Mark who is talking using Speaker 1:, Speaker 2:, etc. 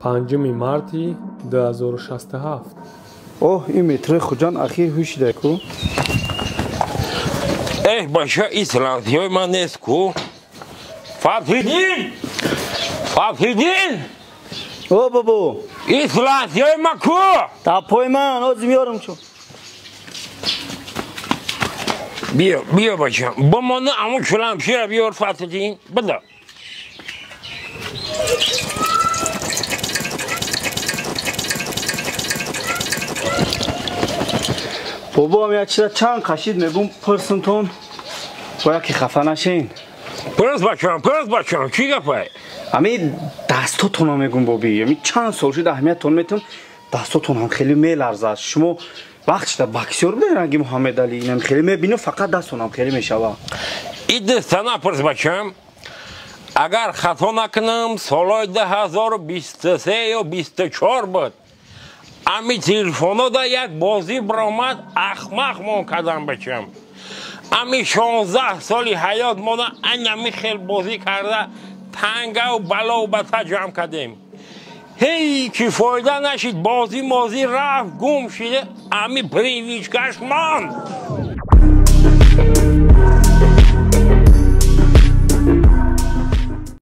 Speaker 1: 5 марти 2067.
Speaker 2: Оҳ, ин метрои Хуҷанд ахир ҳушида ку.
Speaker 3: Эҳ, баша, исландиёи ман нест ку. Фатҳиддин! Фатҳиддин!
Speaker 2: О, бобо!
Speaker 3: Исландиёи ман ку?
Speaker 2: Дар пои ман, ҳозир меёрам чо.
Speaker 3: Биё, биё, бачам. Бомона аму чуламчира биёр, Фатҳиддин. Бада.
Speaker 2: Бобоам, як чиза чанд қашид мегум, пурсумтон, бояд ки хафа нашен.
Speaker 3: Пурс, бачам, пурс, бачам, чӣ гапай?
Speaker 2: Ами дастотонро мегум, боби, ами чанд сол шуд аҳамиятон метон, дастотон ҳам хеле меларзад. Шумо вақт шуда боксёр будед, ранги Муҳаммед Али, инам хеле мебинам, фақат дастонам хеле мешава.
Speaker 3: И дастана пурс, бачам. Агар хато накунам, солҳои 2023 ё 24 буд. Ами телефонода як бозӣ баромад, ахмақ мон кардам, бачам. Ами 16 соли ҳаёт мона анами хел бозӣ карда, тангаву балову бата ҷамъ кардем. Ҳеҷ ки фоида нашид, бозӣ мозӣ рафт, гум шида, ами привычка ш монд.